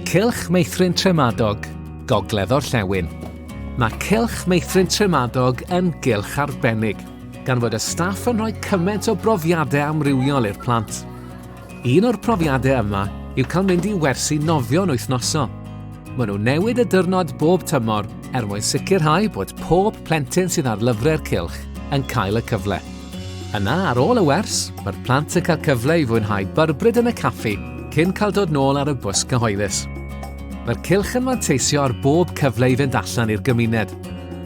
Cylch Meithrin Tremadog, Gogledd Orllewin. Mae Cylch Meithrin Tremadog yn gylch arbennig, gan fod y staff yn rhoi cymaint o brofiadau amrywiol i'r plant. Un o'r profiadau yma yw cael mynd i wersi nofio'n wythnosol. Maen nhw'n newid y dyrnod bob tymor er mwyn sicrhau bod pob plentyn sydd ar lyfrau'r cylch yn cael y cyfle. Yna, ar ôl y wers, mae'r plant yn cael cyfle i fwynhau byrbryd yn y caffi cyn cael dod nôl ar y bws cyhoeddus. Mae'r cylch yn manteisio ar bob cyfle i fynd allan i'r gymuned.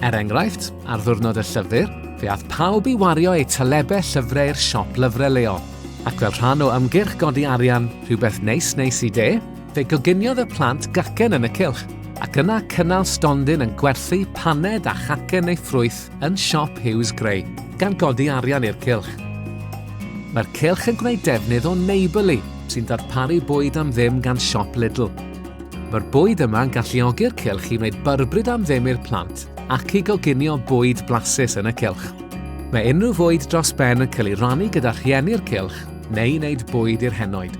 Er enghraifft, ar ddiwrnod y llyfr, fe ath pawb i wario eu talebau llyfrau i'r siop lyfrau leol. Ac fel rhan o ymgyrch godi arian, rhywbeth neis neis i de, fe goginiodd y plant gacen yn y cylch, ac yna cynnal stondin yn gwerthu paned a chacen neu ffrwyth yn siop Huws Gray, gan godi arian i'r cylch. Mae'r cylch yn gwneud defnydd o Neighbourly, sy'n darparu bwyd am ddim gan siop Lidl. Mae'r bwyd yma yn galluogi'r cylch i wneud byrbryd am ddim i'r plant ac i goginio bwyd blasus yn y cylch. Mae unrhyw fwyd dros ben yn cael ei rannu gyda rhieni'r cylch neu i wneud bwyd i'r henoed.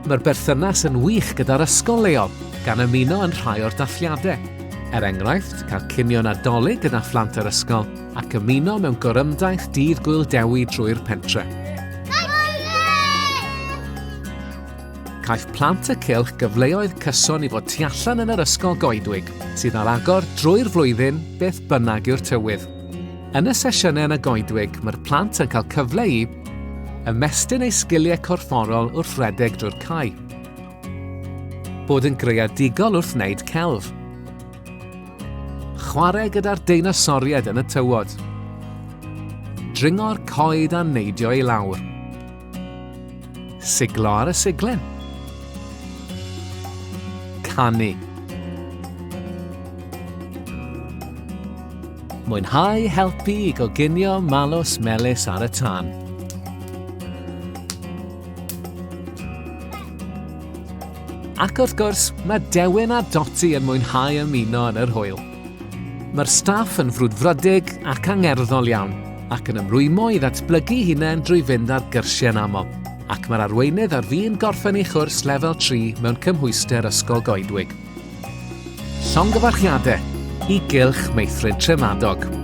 Mae'r berthynas yn wych gyda'r ysgol leol, gan ymuno yn rhai o'r dathliadau. Er enghraifft, cael cinio Nadolig gyda phlant yr ysgol ac ymuno mewn gorymdaith Dydd Gŵyl Dewi drwy'r pentre. Caiff plant y cylch gyfleoedd cyson i fod tu allan yn yr ysgol goedwig, sydd ar agor drwy'r flwyddyn beth bynnag yw'r tywydd. Yn y sesiynau yn y goedwig, mae'r plant yn cael cyfle i ymestyn eu sgiliau corfforol wrth redeg drwy'r cae, bod yn greadigol wrth wneud celf, chwarae gyda'r deinosoriaid yn y tywod, dringo'r coed a neidio i lawr, siglo ar y siglen, canu. Mwynhau helpu i goginio malws melys ar y tân. Ac wrth gwrs, mae Dewin a Dotty yn mwynhau ymuno yn yr hwyl. Mae'r staff yn frwdfrydig ac angerddol iawn, ac yn ymrwymo i ddatblygu hunain drwy fynd ar gyrsiau'n aml, ac mae'r arweinydd ar fin gorffen ei chwrs lefel 3 mewn cymhwyster Ysgol Goedwig. Llongyfarchiadau i Gylch Meithrin Tremadog.